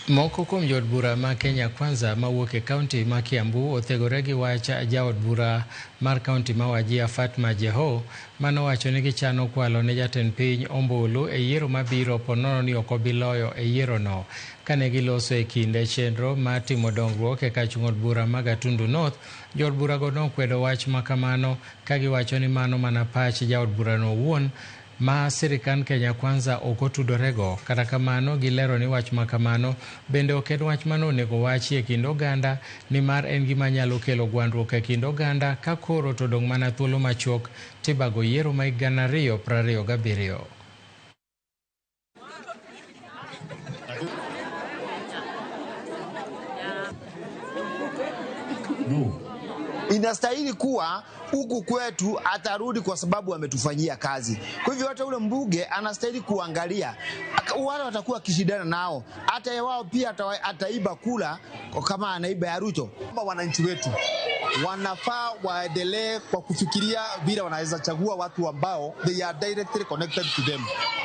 Moko kuom jood bura ma Kenya Kwanza mawuok e kaunti ma Kiambu othegore gi wach jaod bura mar kaunti ma Wajir Fatma Jeho manowacho ni gichano kwalo ne jatend piny ombulu e yiero mabiro ponono ni ok obi loyo e yierono. Kane giloso e kinde chenro mar timo dongruok e kar chung' od bura ma Gatundu North, jood burago nokwedo wach makamano ka giwacho ni mano mana pach jaod burano owuon ma sirikand Kenya Kwanza ok otudorego. Kata kamano, gilero ni wach makamano bende ok en wach mane onego wachi e kind oganda nimar en gima nyalo kelo gwandruok e kind oganda ka koro to odong' mana thuolo machuok tibago yiero ma 2027. No. Inastahili kuwa huku kwetu atarudi kwa sababu ametufanyia kazi. Kwa hivyo hata ule mbunge anastahili kuangalia wale watakuwa wakishindana nao, hata wao pia ataiba kula kama anaiba ya Ruto. Wananchi wetu wanafaa waendelee kwa kufikiria vile wanaweza chagua watu ambao they are directly connected to them.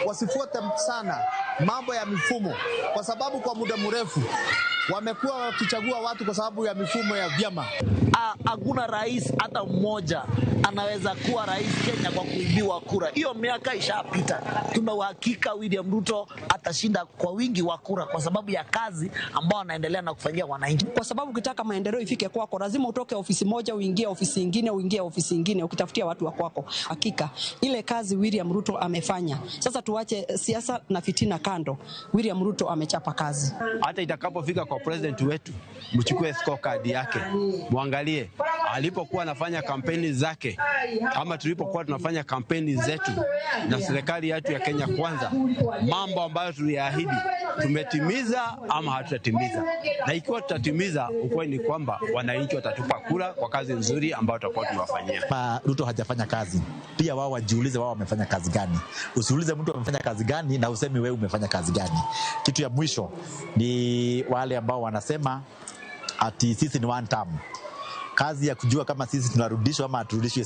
Wasifuate sana mambo ya mifumo, kwa sababu kwa muda mrefu wamekuwa wakichagua watu kwa sababu ya mifumo ya vyama. Hakuna rais hata mmoja anaweza kuwa rais Kenya kwa kuibiwa kura. Hiyo miaka ishapita. Tuna uhakika William Ruto atashinda kwa wingi wa kura kwa sababu ya kazi ambao anaendelea na kufanyia wananchi. Kwa sababu ukitaka maendeleo ifike kwako lazima utoke ofisi moja uingie ofisi nyingine, uingie ofisi nyingine ukitafutia watu wa kwako. Hakika ile kazi William Ruto amefanya. Sasa tuache siasa na fitina kando. William Ruto amechapa kazi. Hata itakapofika kwa president wetu, mchukue scorecard yake, muangalie alipokuwa anafanya kampeni zake ama tulipokuwa tunafanya kampeni zetu na serikali yetu ya Kenya Kwanza, mambo ambayo tuliahidi tumetimiza ama hatutatimiza. Na ikiwa tutatimiza, ukweli ni kwamba wananchi watatupa kura kwa kazi nzuri ambayo tutakuwa tumewafanyia. Ruto hajafanya kazi, pia wao wajiulize wao wamefanya kazi gani. Usiulize mtu amefanya kazi gani na usemi wewe umefanya kazi gani. Kitu ya mwisho ni wale ambao wanasema ati sisi ni one term. Kazi ya kujua kama sisi tunarudishwa ama haturudishwi.